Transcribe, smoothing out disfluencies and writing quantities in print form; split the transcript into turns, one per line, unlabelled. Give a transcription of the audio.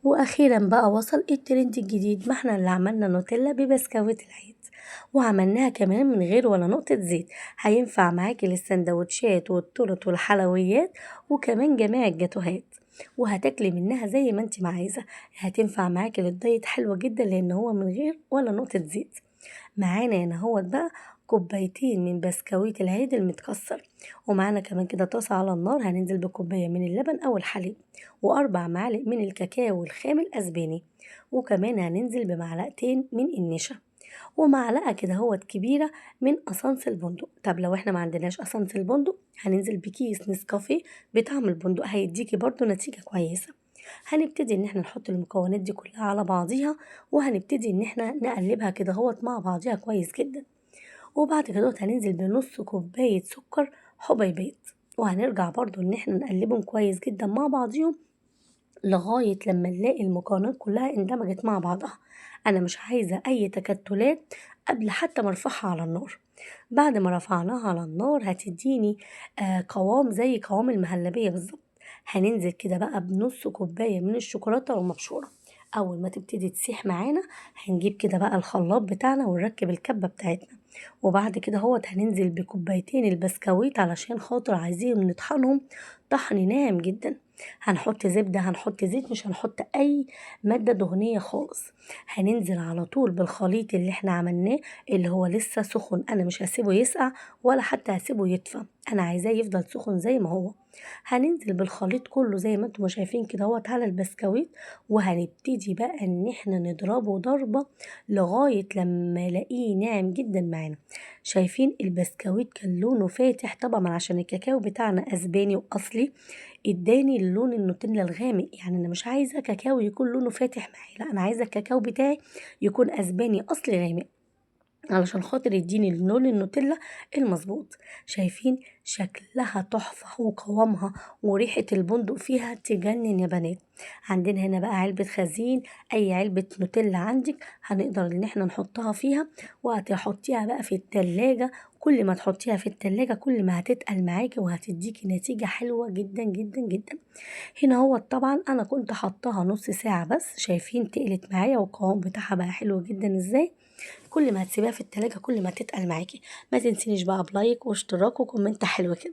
واخيرا بقى وصل الترند الجديد، ما احنا اللي عملنا نوتيلا ببسكويت العيد، وعملناها كمان من غير ولا نقطة زيت. هينفع معاكي للسندوتشات والتورت والحلويات وكمان جميع الجاتوهات، وهتاكلي منها زي ما انت ما عايزة. هتنفع معاكي للدايت حلوة جدا لان هو من غير ولا نقطة زيت. معانا هنا هو بقى كوبايتين من بسكويت العيد المتكسر، ومعانا كمان كده طاسة على النار هننزل بكوباية من اللبن أو الحليب، وأربع معالق من الكاكاو الخام الأسباني، وكمان هننزل بمعلقتين من النشا، ومعلقة كده هوت كبيرة من قصنص البندق. طب لو احنا ما عندناش قصنص البندق هننزل بكيس نسكافيه بطعم البندق، هيديكي برضو نتيجة كويسة. هنبتدي ان احنا نحط المكونات دي كلها على بعضيها، وهنبتدي ان احنا نقلبها كده هوت مع بعضيها كويس جدا. وبعد كده هننزل بنص كوباية سكر حبيبات، وهنرجع برضو ان احنا نقلبهم كويس جدا مع بعضيهم لغاية لما نلاقي المكونات كلها اندمجت مع بعضها. انا مش عايزة اي تكتلات قبل حتى ما ارفعها على النار. بعد ما رفعناها على النار هتديني قوام زي قوام المهلبية بالظبط. هننزل كده بقى بنص كوباية من الشوكولاتة المبشورة. أول ما تبتدي تسيح معانا هنجيب كده بقى الخلاط بتاعنا ونركب الكبة بتاعتنا، وبعد كده هوت هننزل بكوبايتين البسكويت علشان خاطر عايزين نطحنهم طحن ناعم جدا. هنحط زبدة، هنحط زيت، مش هنحط أي مادة دهنية خالص. هننزل على طول بالخليط اللي احنا عملناه اللي هو لسه سخن، أنا مش هسيبه يسقع ولا حتى هسيبه يدفى، أنا عايزاه يفضل سخن زي ما هو. هننزل بالخليط كله زي ما انتم شايفين كده اهوت على البسكويت، وهنبتدي بقى ان احنا نضربه ضربة لغاية لما نلاقيه ناعم جدا معانا. شايفين البسكويت كان لونه فاتح طبعا عشان الكاكاو بتاعنا اسباني واصلي، اداني اللون النوتيلا الغامق. يعني انا مش عايزه كاكاو يكون لونه فاتح معايا، لا انا عايزه الكاكاو بتاعي يكون اسباني اصلي غامق علشان خاطر يديني اللون النوتيلا المظبوط. شايفين شكلها تحفة وقوامها وريحة البندق فيها تجنن يا بنات. عندنا هنا بقى علبة خزين، اي علبة نوتيلا عندك هنقدر ان احنا نحطها فيها، وهتحطيها بقى في التلاجة. كل ما تحطيها في التلاجة كل ما هتتقل معاكي وهتديكي نتيجة حلوة جدا جدا جدا. هنا هو طبعا انا كنت حطاها نص ساعة بس، شايفين تقلت معايا والقوام بتاعها بقى حلو جدا ازاي. كل ما هتسيبيها في التلاجة كل ما تتقل معاكي. ما تنسينيش بقى ب like واشتراك و comment حلو كده.